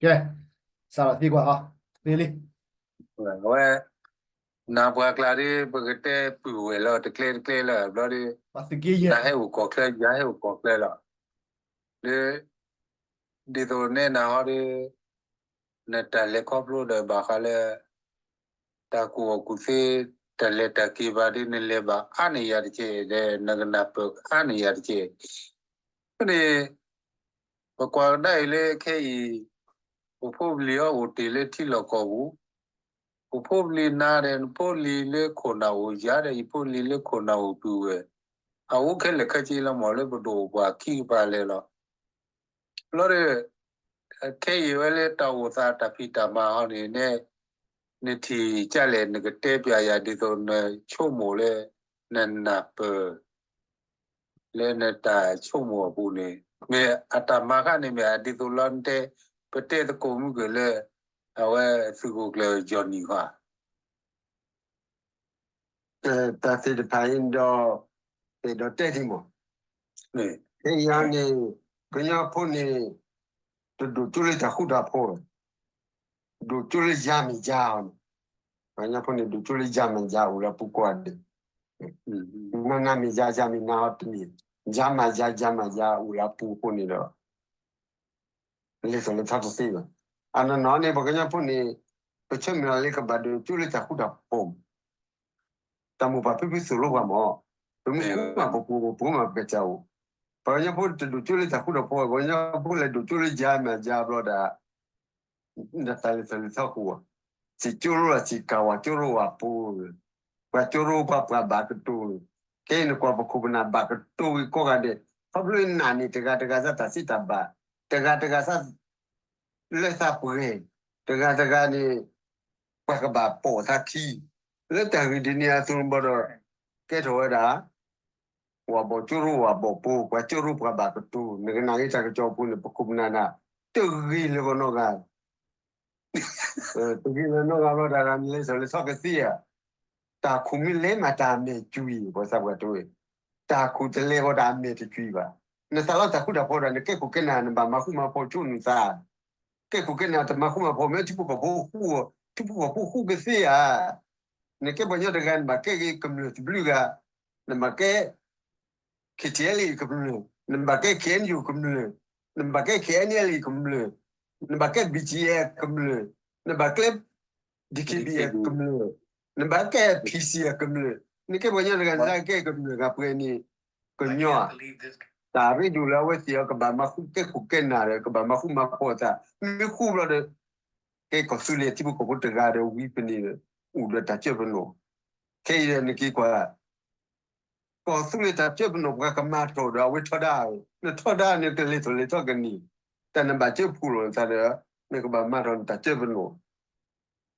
ကဲ, စးထီၣ်သံကွၢ်အီၤ, သ့လံ. အဝဲ, နၤပှၤကျါဒီး ပကတဲပုၢ်ဝဲၢ်လီၤ တကျဲတကျဲလၢဘျီဒီး, နၤဟဲအိၣ်ကီၢ်ချၢ ယၤဟဲအိၣ်ကီၢ်ချၢလီၤ. ဒီး, ဒ်သိးနဲနၤဟီဒီး, နတၢ်လဲၤခီဖျိဒီးဘၣ်ဃးလၢ တၢ်ကူၣ်ဘၣ်ကူၣ်သ့, တၢ်လဲၤတၢ်က့ၤဘၣ်ဒီး နလဲၤဘၣ်အါန့ၢ်ယၤတက့ၢ်, ဒီးနကနၢ်ပၢၢ်အါန့ၢ်ယၤတက့ၢ်. ဖဲန့ၣ်, ပကွၢ်ကဒါအံၤလၢခဲအံၤ, ပဖိပလံၤအီၤအိၣ်တ့ၢ်လၢထံလီၢ်ကီၢ်ပူၤ, ပဖိပလံၤနၤဒီး နဖိလံၤလၢခိၣ်နၢ်အိၣ်, ယၤဒီးယဖိလံၤလၢခိၣ်နၢ်အိၣ်ပုၢ်ဝဲၢ်, အအိၣ်ခဲလၢာ်ခဲဆ့လီၤမၢ် လၢပဒိၣ်ပှၤခံကပၤလဲၣ်လီၤ. ဘျီဒီး, ခဲအံၤဝဲလၢတၢ်အိၣ်သးတၢ်ဖံးတၢ်မၤဟီန့ၣ် နဲ, နထံၣ်ကလဲၣ် နကတဲပျးယၤဒ်သိးနဆိကမိၣ်လၢ နနၢ်ပၢၢ် လၢနတၢ်ဆိကမိၣ်အပူၤန့ၣ်, မ့ၢ်အတၢ်မၤခါန့ၣ်မ့ၢ် ဒ်သိးလီၤနတဲ, ပတဲသကိးမုၢ်ကလၢ, အဝဲသုးခိၣ်ကျၢၢ် Johnny ဃီ တၢ်သ့ၣ်တဖၣ်အံၤဒီး, သ့ၣ်ဒီးတဲဒံးမး, ဖဲအံၤန့ၣ်, ကညီဖိန့ၣ်, တဒိၣ်ကၠိလၢတၢ်ဃူတၢ်ဖိး, ဒိၣ်ကၠိလၢယၤမ့ၢ်ယၤအီၤန့ၣ်, ကညီဖိန့ၣ် ဒိၣ်ကၠိလၢယၤမ့ၢ်ယၤအိၣ်လၢအပူၤကိးဂၤဒဲး, နၤနၤမ့ၢ်ယၤ ယၤမ့ၢ်နၤအီၤတမ့ၢ်, ယၤမ့ၢ်ယၤ ယၤမ့ၢ်ယၤအိၣ်လၢအပူၤအဃိန့ၣ်ဒီး လဲၤသိၣ်လဲၤထီတသ့ဘၣ်. အနီၢ်နီၢ်န့ၣ် ပှၤကညီဖိန့ၣ်, ပဆၢမုၢ်လၢ်လၢကဘၣ်ဒိၣ်ကၠိလၢတၢ်ဃူတၢ်ဖိး, တၢ်မိၢ်ပၢ်ဖံဖုသိၣ်လိပှၤမး, ပမ့ၢ်ဃူမးပပှိၤ ပပှိၤမးပကစၢ်အိၣ်, ပှၤကညီဖိတဒိၣ်ကၠိလၢတၢ်ဃူတၢ်ဖိး, ပှၤကညီဖိလဲၤဒိၣ်ကၠိလၢယၤမ့ၢ်ယၤဘျီဒီး နတၢ်လဲၤသိၣ်လဲၤထီကအိၣ်, စံးကၠိရိၤလီၤ စံးကၢ်ဝးကၠိရိၤဝးပူၤ, ပှၤကၠိရိၤပှၤပှၤဘၣ်ကတိၤ, ခဲအံၤနကွၢ်ပခိၣ်ပနၢ်ဘၣ်ကတိၤဝံၤကိးဂၤဒဲး, ခီဖျိနၢ်န့ၣ် တဂၤတဂၤစၢ်တၢ်စံးတၢ်ဘၣ်, တဂၤတဂၤစၢ် လၢသးပှဲၤ, တဂၤတဂၤန့ၣ် ပှၤကဘၣ်ပိာ်သးခံ, လၢတၢ်ဂ့ၢ်ဒ်န့ၣ်အသိးဘၣ်ဒီး, ကဲထီၣ်ဝဲဒၣ် ဝးဘီၣ်ကၠိရိၤဝးဘီၣ်ပူၤ, ပှၤကၠိရိၤပှၤဘၣ်ကတိၤ, နကနၣ်က့ၤတၢ်ကစီၣ်အပူၤန့ၣ် ပခိၣ်ပနၢ်န့ၣ်, တဂ့ၤလၢၤနီတဂၤ, တဂ့ၤလၢၤနီတဂၤဘျီဒီး နလဲၤသိၣ်လဲၤထီကသ့ဧါ, တၢ်ခိၣ်မ့ၢ်လဲၤမးတၢ်အမဲာ်ကွံာ် ပှၤသးပှၢ်တဝဲ, တၢ်ခိၣ်တလဲၤဃီတၢ်အမဲာ်တကွံာ်ဘၣ်, နသးလီတၢ်ဃူတၢ်ဖိးဒီး နကဲခိၣ်ကဲနၢ် နဘၣ်မၤဃူမၤဖိးဆိနသး, ကဲခိၣ်ကဲနၢ်တမၤဃူမၤဖိး မ့ၢ်ထံဖိကီၢ်ဖိဃူ, ထံဖိကီၢ်ဖိဃူကသ့ဧါ, နကဲပှၤကညီတဂၤ နဘၣ်ကဲက့ၤကမျၢၢ်တဘျုးဂၤ, နဘၣ်ကဲ KTLA ကမျၢၢ်, နဘၣ်ကဲ KNU ကမျၢၢ်, နဘၣ်ကဲ KNLA ကမျၢၢ်, နဘၣ်ကဲ BGF ကမျၢၢ်, နဘၣ်ကဲ DKBA ကမျၢၢ်, နဘၣ်ကဲ PC ကမျၢၢ်, နကဲပှၤကညီတဂၤ နသးကဲကမျၢၢ်ဂၤပှဲၤန့ၣ်, ကညီဧါ, တၢ်ရ့ဒိၣ်လၢအဝဲသ့ၣ်အီၤ ကဘၣ်မၤဃူကဲခိၣ်ကဲနၢ်ဒီး ကဘၣ်မၤဃူမၤဖိးအသး, မ့ၢ်ဃူဘျီဒီး ကဲကီၢ်သူလ့ၤထံဖိကီၢ်ဖိတဂၤဒီးဝံၤဖဲန့ၣ်, အိၣ်ဒီးတၢ်စၢပနီၣ်, ခဲအံၤဒီးနက့ၤကွၢ် ကီၢ်သူလ့ၤတၢ်စၢပနီၣ်ပှၤကမၤထီၣ်ဒီး အဝဲထီဒါ, နထီဒါန့ၣ် ကလဲၤထီၣ်လဲၤထီကန့ၢ်, တၢ်နဘၣ်စၢဖှိၣ်လီၤနသးဒီး နကဘၣ်မၤထီၣ်နတၢ်စၢပနီၣ်,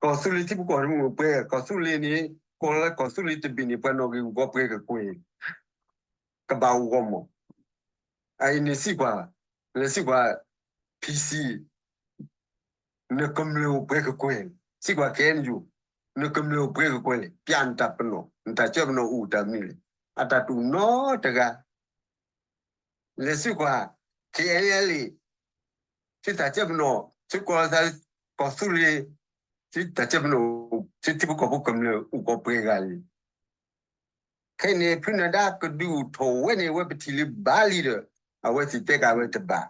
ကီၢ်သူလ့ၤထံဖိကီၢ်ဖိပှဲၤ, ကီၢ်သူလ့ၤန့ၣ် ကီၢ်လၢကီၢ်သူလ့ၤတဘ့ၣ်န့ၣ် ပှၤနီၣ်ဂံၢ်အိၣ်ကီးပှဲၤကကွဲၢ် ကဘၣ်အိၣ်ဂီၢ်မး, အအံၤန့ၣ်စံးကွၢ်, လဲၤစံးကွၢ်, PC နကမျၢၢ်အိၣ်ပှဲၤကကွဲၢ်လဲၣ်, စံးကွၢ် KNU နကမျၢၢ်အိၣ်ပှဲၤကကွဲၢ်လဲၣ်, ပျးနတၢ်ပနီၣ်, နတၢ်စၢပနီၣ်အိၣ်တၢ်မနုၤလဲၣ်, အတၢ်တအိၣ်နီတဂၤ, လဲၤစံးကွၢ်, KNLA သုတၢ်စၢပနီၣ်, သုကီၢ်သး, ကီၢ်သူလ့ၤ, သုတၢ်စၢပနီၣ်, သုထံဖိကီၢ်ဖိကမျၢၢ်အိၣ်ကီးပှဲၤဂၤလံ ခဲအံၤန့ၣ် ဖုနဒါကဒုးအိၣ်ထီၣ်ဝဲန့ၣ် အဝဲပထံၣ်လံဘၣ်လံဒီး အဝဲသ့ၣ်တဲက့ၤဝဲတဘၣ်,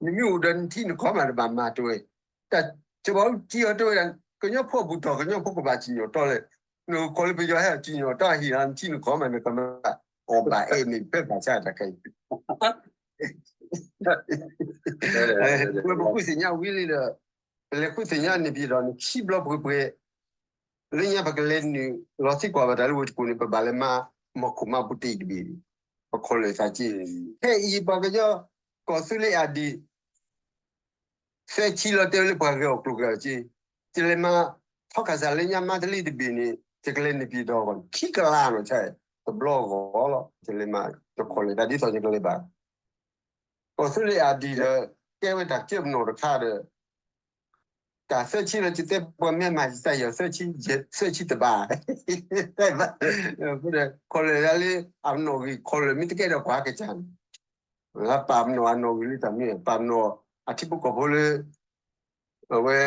နမ့ၢ်အိၣ်ဒီးနထံနကီၢ်မးတဘၣ်မၤတဝဲ, တၢ်စဘီကံအီၤတဲဝဲဒၣ် ကညီဖိဘူးထီၣ် ကညီဖိကဘၣ်စံၣ်ညီၣ်တီလဲၣ်, နကီၢ်လၢပယီၤဟဲအီၤစံၣ်ညီၣ်တီဟ့ၣ်လီၤ နထံနကီၢ်မး နကမၤအီၣ်ဘၣ်အဲၣ်န့ၣ် ဖဲဘၣ်ဆၣ်တၢ်ခဲအံၤ ပဝဲပဃုသ့ၣ်ညါဝံၤလံဒီး ပလဲၤဃုသ့ၣ်ညါန့ၣ်ပှဲၤဒီးန့ၣ် ခံဘျီပှဲၤပှဲၤ, လၢညါပကလဲၤနုာ်လီၤသံကွၢ်ဘၣ်တၢ်လၢဝ့ၢ်တကူၣ်န့ၣ် ပဘၣ်လဲၤမၤမီၢ်ခိၣ်မၤပူၤတ့ၢ်တဘ့ၣ်, ပခီၣ်လၢာ်သးက့, ခဲအံၤပှၤကညီ ကီၢ်သူလ့ၤအဒံး သၢဆံလီၤတဲဝဲလၢပှၤဂဲၤအီၣ်ကျိၣ်ဂဲၤအီၣ်က့, ယလဲၤမၤ ထီခၣ်စးလၢညါမါတလ့တဘ့ၣ်န့ၣ် ယကလဲၤနုာ်ပှဲၤဒီးဂီၢ် ခံကလးနီၤဆၣ်, တဘျီဂီၢ်လီၤ ယလဲၤမၤ ယခီၣ်လၢာ်သးဒ်သိးယကလဲၤဘၣ် ကီၢ်သူလ့ၤအဒံးဒီး ကဲဝဲတၢ်ကၢပနီၣ်တခါဒီး တၢ်သၢဆံလၢယတဲပှၤမ့ၢ်မၤယသးယီၤ သၢဆံတဘၣ်, ခီၣ်လၢာ်ဒၣ်လၢ အနီၣ်ဂံၢ်ခီၣ်လၢာ်မ့ၢ်တကဲဒီးကွၢ်ကစၢ်န့ၣ်, ပာ်ပနီၣ်အနီၣ်ဂံၢ်လၢတၢ်မ့ၢ် ပာ်ပနီၣ် အထံဖိကီၢ်ဖိလၢ အဝဲ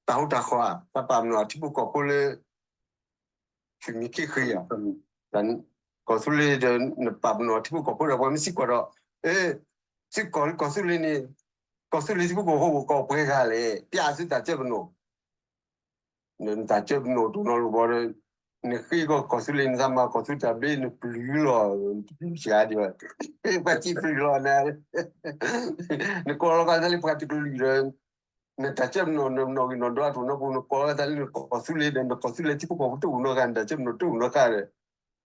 တၢ်ဟူးတၢ်ဃီၤဧါ, သးပာ်ပနီၣ်အထံဖိကီၢ်ဖိလၢ သုးမုၢ်ခံဃ့ဧါ, ကီၢ်သူလ့ၤဒီး နပာ်ပနီၣ်အထံဖိကီၢ်ဖိဒီး ပှၤမ့ၢ်စံးကွၢ်ဒီး သုးကီၣ် ကီၢ်သူလ့ၤန့ၣ် ကီၢ်သူလ့ၤထံဖိကီၢ်ဖိ ကီၢ်ပှဲၤဂၤလဲၣ်, ပျဲသုတၢ်စဲပနီၣ် နတၢ်စဲပနီၣ်တနီၤလီၤဘၣ်ဒီး နဃ့ကီၢ်သူလ့ၤ နသးမၤကီၢ်သူတၢ်ဘျ့ နပျုၢ်လီၤ, နတပျုၢ်စှၤဒံးဘၣ်, ပှၤစံးပျုၢ်လီၤနၤ, နကိးလီၤကသးလၢပှၤတကလုာ်ဒီး နတၢ်စဲပနီၣ် နနီၣ်ဂံၢ်နီၣ်ဒွးတအိၣ်နီတပူၤ နကိးလီၤကသးလၢနကီၢ်သူလ့ၤဒီး နကီၢ်သူလ့ၤထံဖိကီၢ်ဖိတအိၣ်နီတဂၤ နတၢ်စဲပနီၣ်တအိၣ်နီတခါဒီး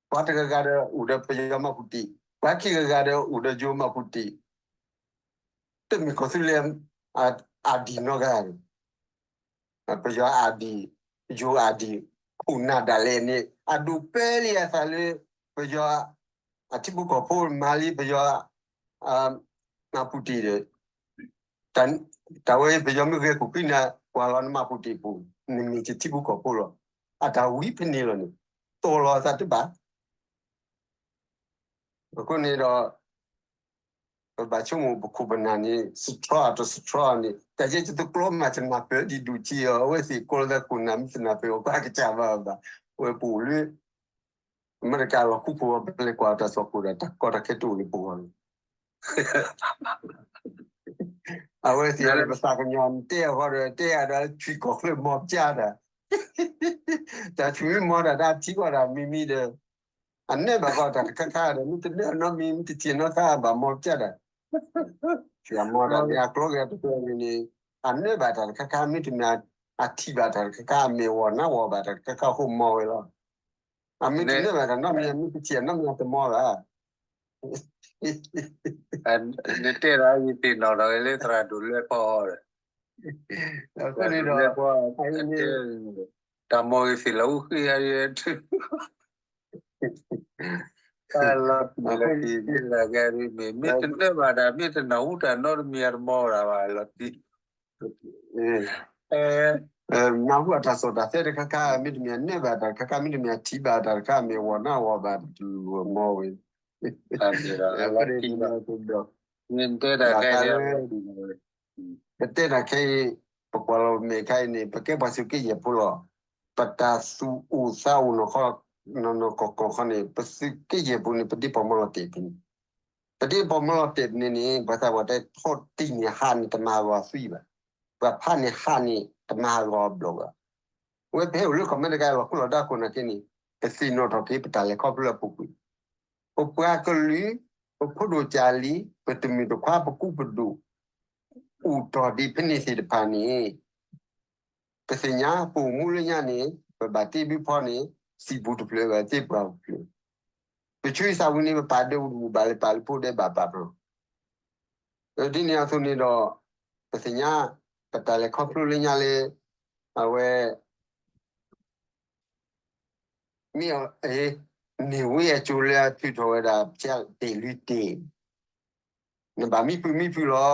ပှၤတဂၤဂၤဒီးအိၣ်ဒီးပယီၤမၤပူၤတံၣ်, ပှၤခံဂၤဂၤဒီးအိၣ်ဒီးယိၤမၤပူၤတံၣ်, တမ့ၢ်ကီၢ်သူလ့ၤ အဒံၣ်နီတဂၤန့ၣ် ပယီၤအဒံၣ်, ယိၤအဒံၣ်, ခိၣ်နၢ်ဒၣ်လဲာ်န့ၣ် အဒိးပဲလံအသးလၢ ပယီၤ အထံဖိကီၢ်ဖိမၤလံ ပယီၤ မၤပူၤတံၣ်ဒီး တၢ်ဝဲပယီၤမ့ၢ်ဂဲၤခိၣ်ဃံနၤ ကွၢ်လီၤနမၤပူၤတံၣ်ပူၤ နမ့ၢ်တထံဖိကီၢ်ဖိလီၤ. အတၢ်ဝံဖဲန့ၣ်လီၤန့ၣ် တီၢ်လီၤအသးတဘၣ် အဃိန့ၣ်ဒီး ပဘၣ်ဆိကမိၣ်ပခိၣ်ပနၢ်န့ၣ် စထြီအတစထြီန့ၣ် တၢ်ယဲယတကျီမး တနၢ်ပၢၢ်ဒံးဒိၣ်က့အီၤ အဝဲသ့ၣ်ကိးလီၤသးခိၣ်နၢ်မ့ၢ်တနၢ်ပၢၢ်အီၤ ကွၢ်ကစၢ်ဘၣ်ဘၣ် အဝဲပအိၣ်လၢ အမဲရကၤလီၤခူခိၣ်အီၤ ပလဲၤကွၢ်တၢ်သွၣ်ခိၣ်ဒီး တၢ်ကီတၢ်ခဲတအိၣ်လၢပဂီၢ်န့ၣ် အဝဲသ့ၣ်အီၤဒီး ပသးကညီၤတဲအီၤဃီဒီး တဲအီၤဒီး ထွံၣ်ကီၢ်ချၢမီၤပျၢ်တၢ် တၢ်ထွံၣ်မ့ၢ်မီၤတၢ် တၢ်ထံကီၢ်တၢ်မံၤမံၤဒီး အနၢဘၣ်ဃီတၢ်တခါခါဒီး မ့ၢ်တနၢနီတမံၤ မ့ၢ်တထံၣ်နီတခါဘၣ်မီၤပျၢ်တၢ် မီၤတၢ်န့ၣ် အကျိၤဂ့ၤတကျိၤန့ၣ်န့ၣ် အနၢဘၣ်တၢ်တခါခါ မ့တမ့ၢ် အထံၣ်ဘၣ်တၢ်တခါခါ အမဲာ်ဝီၤနါဝီၤဘၣ်တၢ်တခါခါ ဟိၣ်မီၤဝဲလီၤ. အမ့ၢ်တနၢဘၣ်တၢ်နီတမံၤ မ့ၢ်တထံၣ်နီတမံၤ အတမီၤဘၣ် နတဲဒၣ်ယသ့ၣ်နီၣ်ထီၣ်ဝဲလၢသရၣ်ဒိၣ်လွဲဖီအီၤဒီး အဃိန့ၣ်ဒီး တၢ်မီၤဂ့ၤသ့ၣ်လီၤ အိၣ်ဃ့အံၤ လီၤတံၢ်လီၤက့ၤ မ့ၢ်လၢကဲမ့ၢ် မ့ၢ်တနၢဘၣ်တၢ် မ့ၢ်တနၢ်ဟူတၢ်နီတမံၤ အတမီၤဒၣ်ဘၣ် လီၤတံၢ် နၢ်ဟူအတၢ်စီၣ်တၢ်သဲတခါခါ မ့တမ့ၢ်အနၢဘၣ်တၢ်တခါခါ မ့တမ့ၢ်အထံၣ်ဘၣ်တၢ်တခါ အမဲာ်ဝီၤနါဝီၤဘၣ်တၢ်တလူၤမီၤဝဲ အဃိန့ၣ် နတဲဒၣ်ခဲအံၤ ပတဲဒၣ်ခဲအံၤ ပကွၢ်လီၤပမဲာ်ခါအံၤန့ၣ် ပကဲပှၤသုးက့ယဲၢ်ဖိလီၤ. ပတၢ်သူၣ်အိၣ်သးအိၣ်နီၢ်ကီၢ်ကီၢ်ခီန့ၣ် ပသုးက့ယဲၢ်ဖိန့ၣ် ပဒ့ပီၣ်မီလီၤတဲာ်ဖဲန့ၣ် ပဒ့ပီၣ်မီလီၤတဲာ်ဖဲန့ၣ်န့ၣ် ပှၤသးပှၢ်တဲ ထီၣ်တံၢ်န့ၣ်ဟးန့ၣ် တမၤဟးဂီၤသွံၣ်ဘၣ်. ပှၤဖးန့ၣ်ဟးန့ၣ် တမၤဟးဂီၤအဘျီဘၣ်. ဝဲပဟဲအိၣ်လၢကီၢ်အမဲရကၤလီၤခူလီၤဒါခိၣ်နာ်က့န့ၣ် ပသ့ၣ်နီၣ်ထီၣ်က့ၤ ပတၢ်လဲၤခီဖျိအပူၤကွံာ် ပပှၤကလုာ် ပဖိဒိၣ်ကၢ်လံၤ ပတမုၢ်တခွါ ပကူပဒိၣ် အိၣ်ထီၣ်ဒံးဖဲန့ၣ်သ့ၣ်တဖၣ်န့ၣ် ပသ့ၣ်ညါ ပအိၣ်မူလၢညါန့ၣ် ပဘၣ်တ့ဒုဖီန့ၣ် သံၣ်ပူၤတဖျၢၣ်ဘၣ် သ့ၣ်ပှၢ်တဖျၢၣ် ပဆူအသးဝံၤန့ၣ် ပပာ်ဒဲးအိၣ်တဘူၣ်ဘၣ်လၢပာ်လၢဖိဒဲးဘၣ်ပာ်ဖျါ ဒ်န့ၣ်အသိးန့ၣ်ဒီး ပသ့ၣ်ညါ ပတၢ်လဲၤခီဖျိလၢညါလၢ အဝဲ မ့ၢ်အ န့ၢ်ဝဲအစိၤလၢအထုးထီၣ်ဝဲဒၣ် ပတဲလွံၢ်တ့ၢ် နဘၣ်မံဖုမံဖုလီၤ.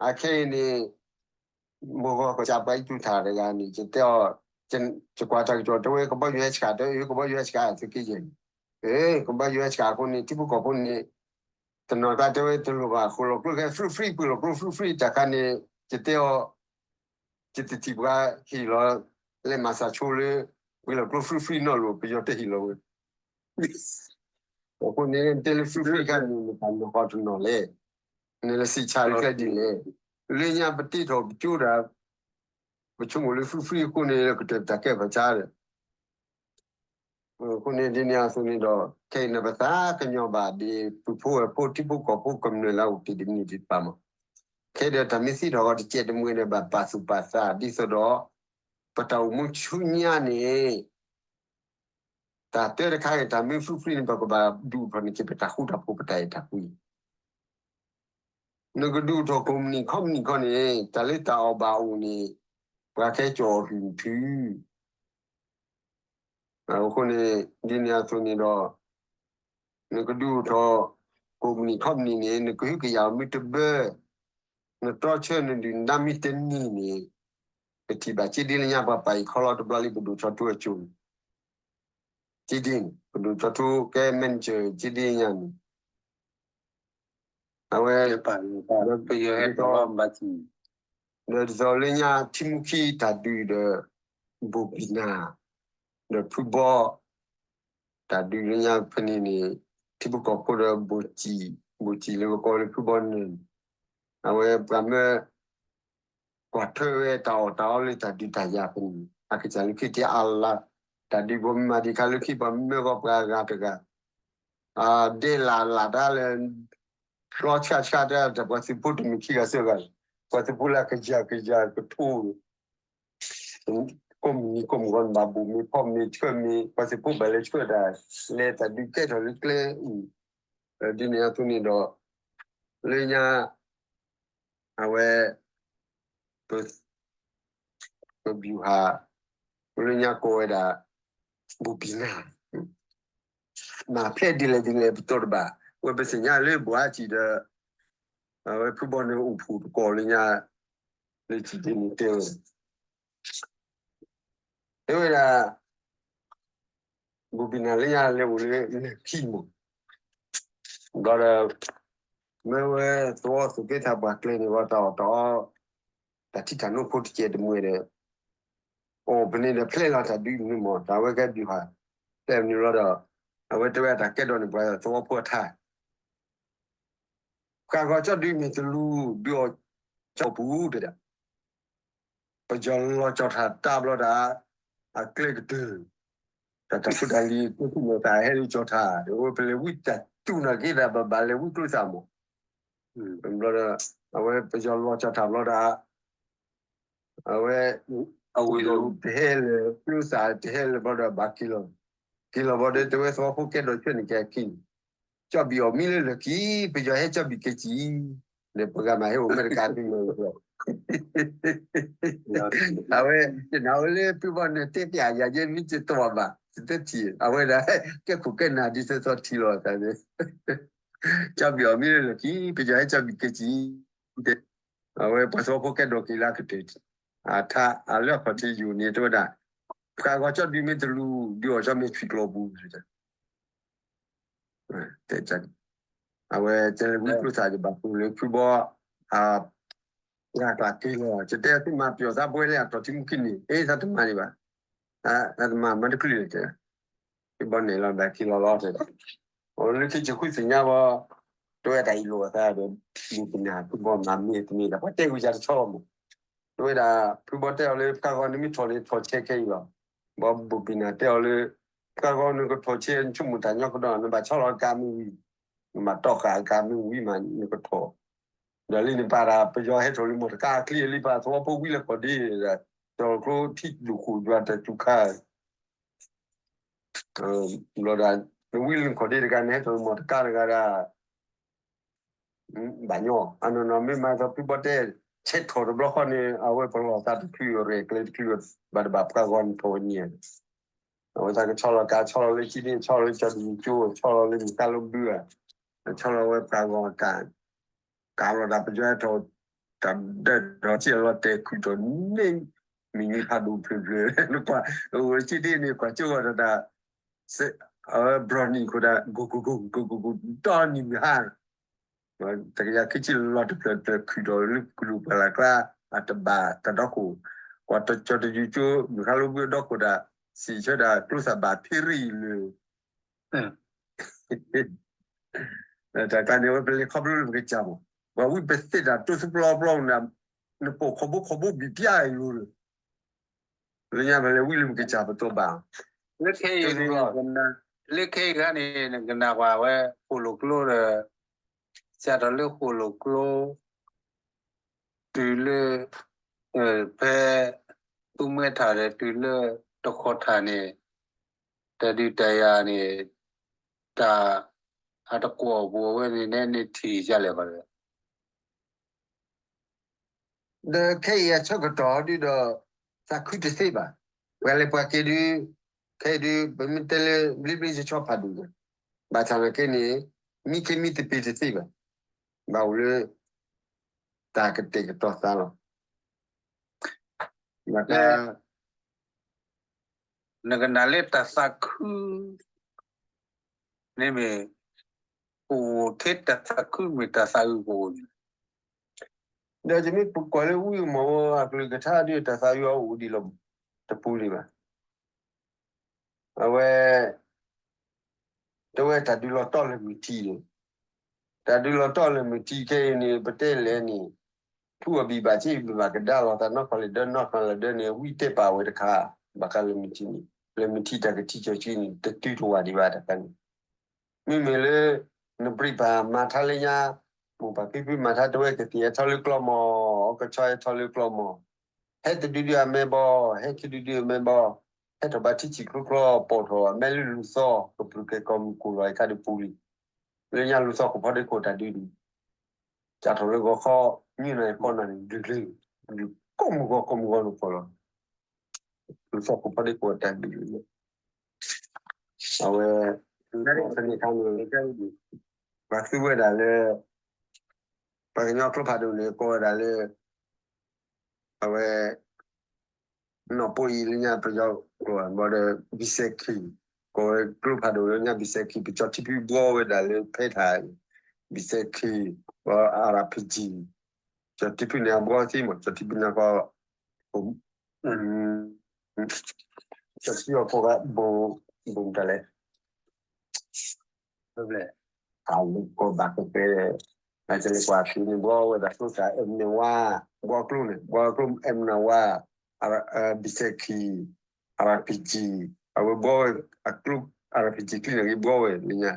အခဲအံၤန့ၣ် မိၢ်ဂီၤကစၢ်ပှၤအံၤတူၢ်ထၣ်တဂၤန့ၣ် ယတဲအီၤ ယကွၢ်တၢ်ကစီၣ်တဲဝဲ ကဘီယူၤဟဲဆှး တဲအၢ ကဘီယူၤဟဲဆှး သုးက့ယဲၢ်န့ၣ် အၢ ကဘီယူၤဟဲဆှးအဃိန့ၣ် ထံဖိကီၢ်ဖိန့ၣ် တနီၤကျါတဲဝဲတလိၣ်ဘၣ် ဃိၣ်လီၤကျိ ကဲ free free ပှ့ၤလီၤကျိ free free တၢ်ခါန့ၣ် ယတဲအီၤ ယတထံၣ်ပှၤဟ့ၣ်လီၤ လဲၤမၤစၢ်ဆိလၢ ပှ့ၤလီၤကျိ free free နီၢ်လိၤ ပယီၤတဟ့ၣ်လီၤဝဲ အဃိန့ၣ် နတဲလၢ free free ခါန့ၣ် နတၢ်နီၢ်ကီၢ်တနီၤလဲၣ်, နလဲၤစံးဆၢလၢကျဲဒ်လဲၣ်, လၢညါပတ့ထီၣ်ပကၠိဒၣ် ပဆိကမိၣ်လၢ free free အဃိန့ၣ် ကတၢၢ်ပတၢ်ကဲပှၤဆါဒီး အဃိန့ၣ်ဒ်န့ၣ်အသိးန့ၣ်ဒီး ခဲအံၤန့ၣ်ပသးကညီၤဘၣ်ဒ် ပုၢ်ဖိဝဲၢ်ဖိ ထံဖိကီၢ်ဖိကမျၢၢ်လၢအအိၣ်တ့ၢ်တမံၤတံၢ်တပၤမး, ခဲဒီးတၢ်မ့ၢ်သံထီၣ်ဂီၤတစဲးတမှဲၤဒီး ဘၣ်ပာ်သူၣ်ပာ်သး ဒ်သိးဒီး ပတၢ်အိၣ်မူဆူညါန့ၣ် တၢ်တဲတခါအံၤ တၢ်မ့ၢ် free free န့ၣ် ပကဘၣ်ဒုးအိၣ်ထီၣ်န့ၣ်က့ၤ ပတၢ်ဃူတၢ်ဖိး ပတၢ်အဲၣ်တၢ်ကွံ နကဒုးအိၣ်ထီၣ် company company ခီန့ၣ် တၢ်လၢတၢ်အီၣ်ဘၣ်အိၣ်န့ၣ် ပှၤကဲကၠီၣ်အီၣ်ဟုၣ်ထု အဃိန့ၣ် ဒ်န့ၣ်အသိးန့ၣ်ဒီး နကဒုးအိၣ်ထီၣ် company company န့ၣ် နကဟုကယာ်အီၤမ့ၢ်တဘၢ နတြီဆၢနဒုၣ်နဒါမ့ၢ်တန့ၢ်န့ၣ် ပထံၣ်ဘၣ်က့ဒ်လၢညါ ပှၤပာ်အံၤခီလီၤတဘျီလံ ပဒိၣ်စီၤထူအစိၤန့ၣ် က့ဒ်န့ၣ် ပဒိၣ်စီၤထူကဲ manager က့ဒ်ညါန့ၣ် အဝဲ ဒ်သိးလၢညါထံမူခံတၢ်ဒုးဒီး ဘိၣ်ဘံၣ်နၤ ဒီးဖုဘီ တၢ်ဒုးလၢညါဖဲန့ၣ်န့ၣ် ထံဖိကီၢ်ဖိဒီး ဘိၣ်စံၣ်လၢပကိးလၢဖုဘီန့ၣ် အဝဲပှၤမၢ ကွၢ်ထွဲဝဲတၢ်အီၣ်တၢ်အီလၢတၢ်ဒုးတၢ်ယၤဖဲန့ၣ် အကစၢ်လၢခံတ့အါလါ တၢ်ဒုးပှၤမၤဒံးခါလၢခံ ပှၤမၢဂီၤပှၤဂၤတဂၤ ဒဲးလၢ်လၢ်တၢ်လၢ ကျီဆှၣ်ဆှၣ်တၢ် တၢ်ပှၤသုးဖိတမ့ၢ်ခံဂၤသၢဂၤ ပှၤသုးဖိလၢကယၤကယၤကထိ ကိးမုၢ်နံၤကိးမုၢ်ဂီၤ နဘၣ်ဘိၣ်မ့ၤဖီမ့ၤဆှၢမ့ၤ ပှၤသုးဖိဘၣ်လဲၤဆှၢတၢ် လဲၤတၢ်ဒုးကဲထီၣ်လၢကျဲအံၤ ဒ်န့ၣ်အသိးန့ၣ်ဒီး လၢညါ အဝဲ ပ ပ ဗျူဟာ လၢညါကိးဝဲဒၣ် ဘိၣ်ဘံၣ်နၤ မၤဖဲဒ်လဲၣ်ဒ်လဲၣ်ပတီၢ်တဘၣ် ဝဲပသ့ၣ်ညါလၢဘိၣ်အါစံၣ်ဒီး အဝဲဖုဘီန့ၣ်အိၣ်ဖှိၣ်တကီၢ်လၢညါ လၢစံၣ်ဒ်န့ၣ်တဲဝဲ တဲဝဲဒၣ် ဘိၣ်ဘံၣ်နၤလၢညါလဲၤအိၣ်လၢလၢၢ်ခံမး ဘျီဒီး မ့ၢ်ဝဲသဝီသုးက့သးပှၢ်ကျဲန့ၣ်ဝဲတၢ်အီၣ်တၢ်အီ တၢ်ထံတၢ်နိဖိတကဲးတမှဲဒီး အိၣ်ဖဲန့ၣ်ဒီးဖျဲၣ်လီၤတၢ်ဒုးမနုၤမး တၢ်ဝဲကဲဘျုးဟး ဖျဲၣ်မနုၤလီၤဒီး အဝဲတဲဝဲတၢ်ကဲဒိးန့ၢ်ပှၤသဝီဖိအထါ ပှၤဂီၤကၠီၣ်ဒုးမ့ၢ်တလူၤ ဒုးအီၣ်ကၠီၣ်ပူၤတဲဒၣ် ပယီၤလီၤကၠီၣ်ထၣ်တၢ်ဘျီဒၣ် အကျဲကတၢၢ် တၢ်တၢ်ဖိတၢ်လံၤ ကျိဖုၣ်မီၤသၣ်ဟဲလၢကၠီၣ်ထၣ် အဝဲပလဲၤဝံတၢ်တူၢ်နာ်က့ဒီး ဘၣ်ဘၣ်လဲၤဝံကျိသၣ်မး ဘျီဒီး အဝဲပယီၤလီၤကၠီၣ်ထၣ်ဘျီဒၣ် အဝဲ အဝဲတဟဲလၢကျိသၣ်တဟဲလၢဘျီဒီးဘၣ်က့ၤလီၤ က့ၤလီၤဘျီဒီး တဲဝဲသဝီဖိကဲဒိးဆှၢန့ၢ်က့ၤအခံန့ၣ် ကၠီၣ်ဘံၣ်အီၣ်မံလၢလၢၢ်ခံ ပယီၤဟဲကၠီၣ်ဘံၣ်က့ၤကံ ဒီးပှၤဂၤမၤဟဲအိၣ်မဲာ်တကးဒ်န့ၣ် အဝဲ တနာ်ဝဲလၢဖုဘီန့ၣ်တဲပျးယၤယဲမ့ၢ်တတီၢ်ဘၣ် တထံၣ် အဝဲဒၣ် ကဲခိၣ်ကဲနၢ်ဒ်သိးသိးထံၣ်လီၤသးန့ၣ် ကၠီၣ်ဘံၣ်အီၣ်မံလၢလၢၢ်ခံ ပယီၤဟဲကၠီၣ်ဘံၣ်က့ၤကံ အဝဲပှၤသဝီဖိကဲဒိးက့ၤလၢကတၢၢ် အထါအလၢအခီၣ်ထံးယိာ်န့ၣ် တဲဝဲဒၣ် ပှၤဂီၤကၠီၣ်ဒုးမ့ၢ်တလူၤ ဒုးအီၣ်ကၠီၣ်မ့ၢ်ဆွံကျိပူၤ အဝဲတဲလၢဝံကျိသၣ်ယဘၣ်ပူၤလၢဖုဘီ အ ပှၤကျါက့ၤလီၤ ကတဲသုမၤပယီၤသးပှဲၤလၢအတီၢ်ထံမူခံန့ၣ် အ့ သးတမၤန့ၣ်ဘၣ် သးတမၤမၤတချုးန့ၣ်တဲ ဖုဘီန့ၣ်လီၤဘၣ်က့ၤလီၤလီၤတဲ အိၣ်လၢခံကဃုသ့ၣ်ညါဘီ တဲဝဲတၢ်အံၤလိာ်အသးဒီး မုၢ်ကနၣ်ဖုဘီမၤမ့ၢ်တမ့ၢ်ဒီး ပှၤတဲဝံယၤတဆီလီၤမး တဲဝဲဒၣ် ဖုဘီတဲအီၤလၢ ပှၤဂီၤနမ့ၢ်ထီၣ်န့ၣ်ထီၣ်ဆဲးခဲအံၤလီၤ ဘီဘိၣ်ဘံၣ်နၤတဲအီၤလၢ ပှၤဂီၤနကထီၣ်ဆဲး နဆိကမိၣ်တၢ်ညီကဒီး နဘၣ်ဆီလီၤကါမ့ၢ်ဝံၤ နဘၣ်တီၢ်ဃာ်အကါမ့ၢ်ဝံၤမး နကထီၣ် ဒီးလံန့ၣ်ပာ်ဒၣ် ပယီၤဟဲထီၣ်လံမီၢ်တကါအချံအလံပာ်သဝီဖိဝံလၢခီၣ်ဒ့ ဒီးကၠီၤကျိထံဒိၣ်ဃိၣ်ယွၤတၢ်စူၤခါ ဘျီဒၣ် နဝံလၢခီၣ်ဒ့တဂၤ နဟဲထီၣ်လံမီၢ်တကါတဂၤဒၣ် ဘၣ်ညီ အနီၢ်နီၢ်မ့ၢ်မၤသီဖုဘီတဲ ဆဲးထီၣ်တဘျီဃီန့ၣ် အဝဲပလီၢ်သးတချုး ရဲၣ်ကျဲၤတချုး ဘၣ်တဘၣ်ပှၤဂီၤနထီၣ်ဝဲန့ၣ် အဝဲသးကဆီလီၤကါ ဆီလီၤလၢကံန့ၣ် ဆီလီၤလၢကၠီၤဒံၣ်ကၠိ ဆီလီၤလၢမုၢ်ဃါလိဘုဧါ ဆီလီၤဝဲပှၤဂီၤကါ ကါလီၤတၢ်ပယီၤထီၣ် တၢ်ဒၢထီၣ်စံၣ်လီၤတဲာ်ခုၣ်ထီၣ်န့ၣ် မ့ၢ်မံဖးဒိၣ်ဖျၢၣ်ဖျၢၣ် နကွၢ် အဝဲကံဒ့န့ၣ် ကွၢ်ကၠိဂီၤဒီးတၢ် အဝဲဘျီနံၣ်ခိၣ်ဒၣ် ဂိၢ်ဂိၢ်ဂိၢ်ဂိၢ်ဂိၢ်ဂိၢ် ဒီနံၣ်မုၢ်ဟါ တကယၤခံဆံလီၤတဖျၢၣ်တဖျၢၣ်ခုၣ်ထီၣ်လၢကလူးပှၢ်လၢ်ကျါ အတဘၣ်တၢ်ဒီခိၣ် ကွၢ်ကၠီၤတယုၤကၠိ မုၢ်ဃါလိဘုအဒီခိၣ်ဒၣ် စံးဆၢဒၣ်ကျိသၣ်ဘၣ်ဖ့ရံၣ်လၢ တၢ်ကျါန့ၣ် အဝဲပလဲၤခီဖျိလၢပကစၢ်မး ပှၤဝံပသ့ၣ်တၢ်တိစံပျီပျီန့ၣ် နပိာ်ခီၣ်ဘိခီၣ်ဘိဘံၣ်ပျါအံၤလိၤလၢ လၢညါပလဲၤဝံလၢပကစၢ်ပတိဘၣ် လၢခဲအံၤ လၢခဲအံၤခါန့ၣ် နကနၣ်ကွၢ်ဝဲ ဃိၣ်လိာ်ကျိဒီး စးထီၣ်လၢဃိၣ်လိာ်ကျိ တုၤလၢ ဖဲ သူမှဲထၣ်ဒီးတုၤလၢတခီထၣ်န့ၣ် တၢ်ဒုးတၢ်ယၤန့ၣ် တၢ် အတကွီၢ်ပူၤဝဲန့ၣ် နဲန့ၣ်ထံၣ်ဒ်လဲၣ်ဘၣ် ဒီးခဲအံၤအဆၢကတီၢ်ဒုဒီး သးခုတသ့ဘၣ်. ပှၤလဲၤပှၤက့ၤဒု ခဲအံၤဒု ပမ့ၢ်တဲလၢဘျ့ဘျ့ဆှီဆှီဖးဒိၣ်ဒီး ဘၣ်ဆၣ်သနာ်က့န့ၣ် မံခ့မံသပ့ၤတသ့ဘၣ်. ဘၣ်အိၣ်လၢ တၢ်ကတဲာ်ကတီၤသးလီၤ. နကနၣ်လၢတၢ်သးခု န့ၣ်မ့ၢ် အိၣ်ထဲတၢ်သးခုမ့ၢ်တၢ်သးအုးကအိၣ်န့ၣ်, ဒီးယမ့ၢ်ပကွၢ်လၢဝံအမီၢ်အကလုၢ်ကထါဒီး တၢ်သးအုးအအိၣ်ဒံးလီၤ, တပူၤန့ၣ်ဘၣ်. အဝဲ တဲဝဲတၢ်ဒုးလီၤတီၢ်လၢမုၢ်ထံန့ၣ်, တၢ်ဒုးလီၤတီၢ်လၢမုၢ်ထံခဲအံၤန့ၣ် ပတဲလဲၣ်န့ၣ်, ထူအဘံၣ်ဘၣ်စ့ၢ်ဘၣ်ကဒါလီၤသးနီၢ်ခီလ့ၣ်ဒၢနီၢ်ခီလ့ၣ်ဒၢန့ၣ် ဝံတဲပာ်ဝဲတခါ, ဘၣ်ဃးလၢမုၢ်ထံန့ၣ်, လၢမုၢ်ထံတၢ်ကထံၣ်ကၠီၤကံန့ၣ် တတုၤတဝာ်ဒံးဘၣ်တခါန့ၣ်, မ့မ့ၢ်လၢ နပြံၢ်ပာ်မၤထါလၢညါ, မိၢ်ပၢ်ဖံဖုမၤထါတဲဝဲကသံၣ်အဲၣ်ထီၣ်လၢကျီမီၢ်, ကဆီအဲၣ်ထီၣ်လၢကျီမီၢ်, ဟဲတဒုဒုအမဲဘီ, ဟဲခံဒုဒုအမဲဘီ, ဟဲထီၣ်ဘါထံဆံၣ်ချီချီ ပိာ်ထီၣ်အမဲလၢလူၤသီ ကပြုၢ်ကဲၤကီၢ်မုၢ်ကိၢ်လီၤအခါဒုးပူၤလံ, လၢညါလူၤသီခိၣ်ဖီဒ့ခိၣ်တၢ်ဒုးဒုး, ကၢ်ထီၣ်လၢဂီၤခီ, မုၢ်နၤအံၤပီနၤန့ၣ် ဒုးကျ့, ဒုးကိးမုၢ်ဂီၤကိးမုၢ်ဂီၤန့ၣ်ပီလီၤ, လူၤသီခိၣ်ဖီဒ့ခိၣ်တၢ်ဒုးဒုး, အဝဲ ဖဲန့ၣ်အခါန့ၣ် ပှၤသူဝဲဒၣ်လၢ ပှၤကညီကျိဖးဒိၣ်န့ၣ် ကိးဝဲဒၣ်လၢ အဝဲ နီၢ်ပိအံၤလၢညါပယီၤကျိာ်ဘီဒီး ဘံၣ်စဲးခံ, ကိးဝဲကျိဖးဒိၣ်လၢညါဘံၣ်စဲးခံ, ပကၠီထံဖုဘှီဝဲဒၣ်လၢဖဲထၣ်, ဘံၣ်စဲးခံ, ဘီ အရၣ်ဖံးကံ, ကၠီထံဖုန့ၣ်အဘှီသံမး ကၠီထံဖုန့ၣ်ကီး ကၠီထံအီၤကိးဂၤ ဘိၣ် ဘိၣ်မတၤလဲၣ်, အလၢကီၢ်ဘၣ်ကတဲ, အကလဲၤကွၢ်ဖံးန့ၣ် ဘှီဝဲဒၣ်ကျိစၢ် အဲၣ်မနံၣ်ဝါ, ဘှီကျိန့ၣ် ဘှီကျိ အဲၣ်မနံၣ်ဝါ, ဘံၣ်စဲးခံ, အရၣ်ဖံးကံ, အဝဲဘှီဝဲအကျိ, အရၣ်ဖံးကံကျိန့ၣ်ဂ့ၤဘှီဝဲလၢညါ,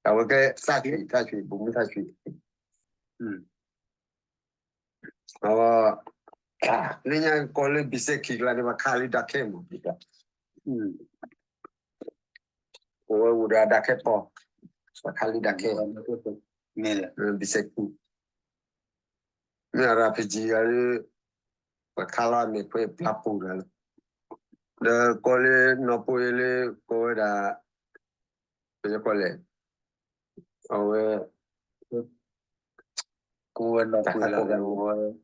အဝဲကဲသးဆွံ သးဆွံ ဘိၣ်မုၢ်သးဆွံ လၢညါကီၢ်လၢဘံၣ်စဲးခံကျါန့ၣ် ပှၤခးလံဒၣ်ခဲမး, ပဝဲအိၣ်ဒီးဒၣ်ခဲပီ, ပှၤခးလံဒၣ်ခဲ, ဘံၣ်စဲးခံ, မ့ၢ်အရၣ်ဖံးကံဂၤလၢ ပှၤခးလီၤအမဲာ်ခွဲပျၢ်ပူၤတဂၤလီၤ, ဒီးကီၢ်လၢနီၢ်ပိအံၤလၢ ကိးဝဲဒၣ် ပယီၤကီၢ်လဲၣ်, အဝဲ ကိးဝဲနီၢ်ပိလၢ